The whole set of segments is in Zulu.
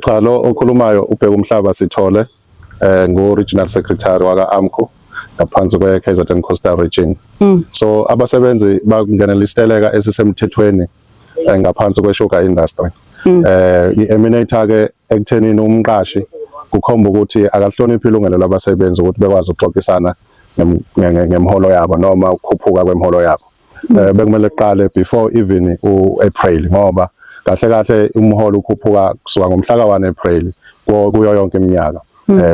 Cha, lo okhulumayo ubheka umhlaba Sithole, ngu regional secretary waka AMCU ngaphansi kwe KZN Coastal Region. So abasebenzi bakungenela isiteleka esisemthethweni ngaphansi kwe sugar industry. I-emanate ke ekuthenini umqashi kukhomba ukuthi akahloniphi ilungelo labasebenzi ukuthi bekwazi ukuxoxisana ngemholo yabo noma ukukhuphuka kwemholo yabo. Bekumele kuqale before even u-April, ngoba kahle kahle umholo ukhuphuka kusuka ngomhla ka-1 April kuyo yonke iminyaka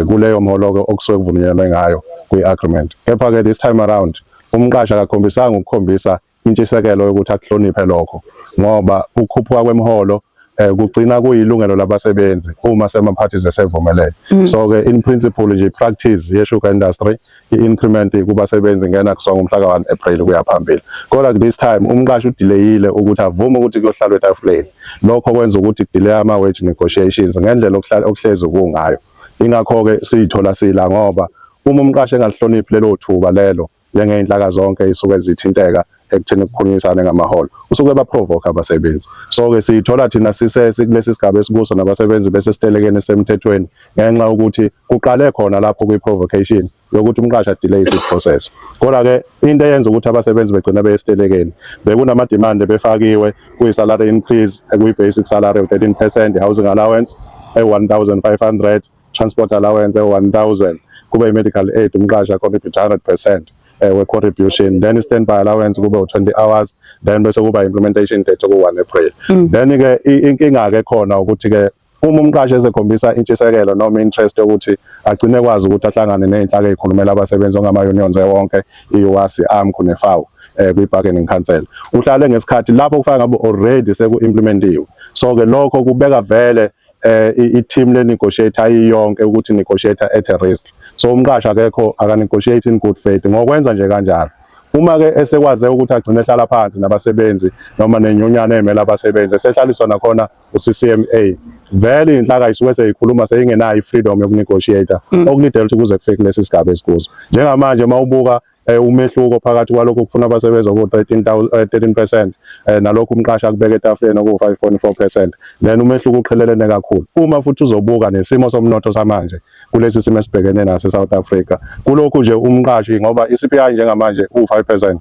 kuleyo mholo ke okusuke kuvunyelwe ngayo kwi-agreement. Kepha ke this time around umqashi akakhombisanga ukukhombisa intshisekelo yokuthi akuhloniphe lokho, ngoba ukukhuphuka kwemholo kugcina kuyilungelo labasebenzi uma sema-parties esevumelene. So ke in principle nje, practice ye-sugar industry, i-increment kubasebenzi ngena kusuka ngomhla ka-1 April kuya phambili. Kodwa this time umqashi udelayile ukuthi avume ukuthi kuyohlalwa etafuleni. Lokho kwenza ukuthi delay ama-wage negotiations ngendlela okuhlezi kungayo. Ingakho-ke siyithola sila, ngoba uma umqashi engalihloniphi lelo thuba lelo njengey'nhlaka zonke ey'suke zithinteka ekutheni kukhulunyisane ngamaholo, usuke baprovoke abasebenzi. So-ke siyithola thina sikulesi sigaba esikuso nabasebenzi besesitelekeni esemthethweni ngenxa yokuthi kuqale khona lapho kwi-provocation yokuthi umqashi adelay process. Kodwa-ke into eyenza ukuthi abasebenzi begcina beyesitelekeni, bekunama-demand befakiwe kuyi-salary increase ekuyi-basic salary of 13%, housing allowance e-1500, transport allowance e-1000, kube i-medical aid umqashi acontribute 100% we-contribution, then i-standby allowance kube u-20 hours, then bese kuba implementation date ku-1 April. Then-ke inkinga-ke khona ukuthi-ke uma umqashi esekhombisa intshisekelo noma interest yokuthi agcine kwazi ukuthi ahlangane ney'nhlaka ey'khulumela abasebenzi ongama-unions ewonke, i-UASU, i-AMCU ne-FAWU, kwi-bargaining council, uhlale ngesikhathi lapho kufaka ngabe already seku-implementiwe. So-ke lokho kubeka vele i-team le-negotiator ayiyonke ukuthi negotiator at a risk. So umqashi akekho, aka-negotiate in good faith ngokwenza nje kanjalo. Uma-ke esekwaze ukuthi agcine ehlala phansi nabasebenzi noma nenyunyana emele abasebenzi, esehlaliswa nakhona u-CCMA, vele iy'nhlaka yisuke seyikhuluma seyingenayo i-freedom yokunegotiate, okulidela ukuthi kuze kufike kulesi sigaba esikuso njengamanje. Uma ubuka umehluko phakathi kwalokhu kufuna abasebenzi oku-13 13% nalokhu umqashi akubeka etafuleni oku-5.4%, then umehluko uqhelelene kakhulu. Uma futhi uzobuka nesimo somnotho samanje kulesi simo esibhekene naso eSouth Africa, kulokhu nje umqashi, ngoba i-CPI njengamanje u-5%,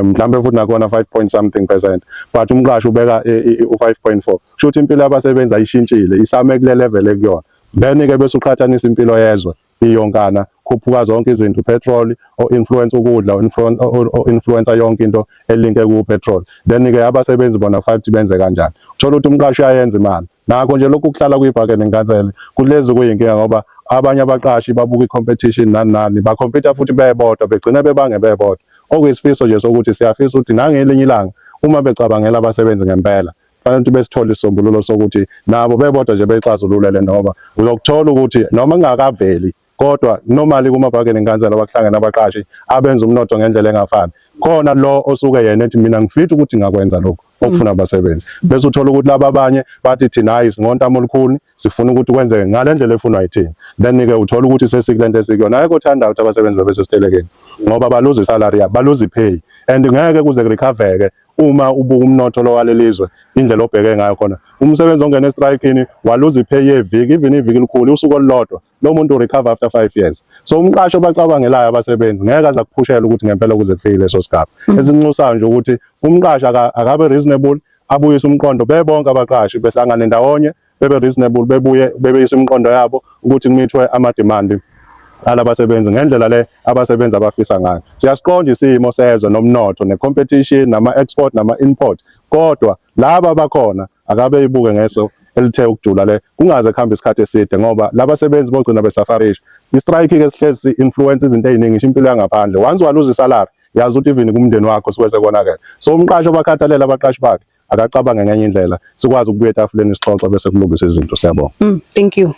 mhlambe futhi nakhona 5 point something percent, but umqashi ubeka u-5.4, kusho ukuthi impilo yabasebenzi ayishintshile, isame kule level ekuyona. Then ke bese uqhathanisa impilo yezwe iyonkana, khuphuka zonke izinto, petrol o-influence ukudla, o-influence yonke into elinke ku petrol. Then ke abasebenzi bona kufanele benze kanjani? Uthola ukuthi umqashi uyayenza imali nakho nje lokhu kuhlala kwi-bargaining council kulezi kuyinkinga, ngoba abanye abaqashi babuka i-competition nani nani, bacompete futhi bebodwa, begcina bebange bebodwa. Okuyisifiso nje sokuthi siyafisa ukuthi nangelinye ilanga uma becabangela abasebenzi ngempela, fanele ukuthi besithole isisombululo sokuthi nabo bebodwa nje beyixazulule le, ngoba uzokuthola ukuthi noma kungakaveli, kodwa normally kuma-bargaining council abakuhlangene abaqashi abenza umnotho ngendlela engafani, khona lo osuke yena ethi, "Mina ngifisa ukuthi ngakwenza lokhu okufuna abasebenzi," bese uthola ukuthi laba abanye bathi, "Thina hayi, singontamo olukhuni, sifuna ukuthi kwenzeke ngale ndlela efunwa yithina." Then ke uthola ukuthi sesikulento esikuyona. Akekho othanda ukuthi abasebenzi babe sesitelekeni, ngoba baluza isalary yabo, baluza ipay, and ngeke kuze kurecovereke uma ubuka umnotho lo walelizwe indlela obheke ngayo khona. Umsebenzi ongena estrikini waluza ipay yeviki, even iviki elikhulu, usuku olulodwa, lo muntu recover after 5 years. So umqashi obacabangelayo abasebenzi ngeke aze akuphushele ukuthi ngempela kuze kufike leso sigaba. Esinxusayo nje ukuthi umqashi akabe reasonable, abuyise umqondo, bebonke abaqashi behlangane ndawonye, bebe reasonable, bebuye bebeyise imiqondo yabo ukuthi kumithwe ama-demand alabasebenzi ngendlela le abasebenzi abafisa ngayo. Siyasiqonda isimo sezwe nomnotho ne-competition nama-export nama-import, kodwa laba abakhona akabe ibuke ngeso elithe ukujula le, kungaze kuhambe isikhathi eside, ngoba labasebenzi bogcina besufferisha. I-strike ke sihlezi influence izinto ey'ningi, ngisho impilo yangaphandle. Once waluza isalary, yazi ukuthi even kumndeni wakho suke sekonakele. So umqashi obakhathalela abaqashi bakhe akacabange ngenye indlela, sikwazi ukubuya etafuleni sixoxe bese kulungiswa izinto. Siyabonga. Thank you.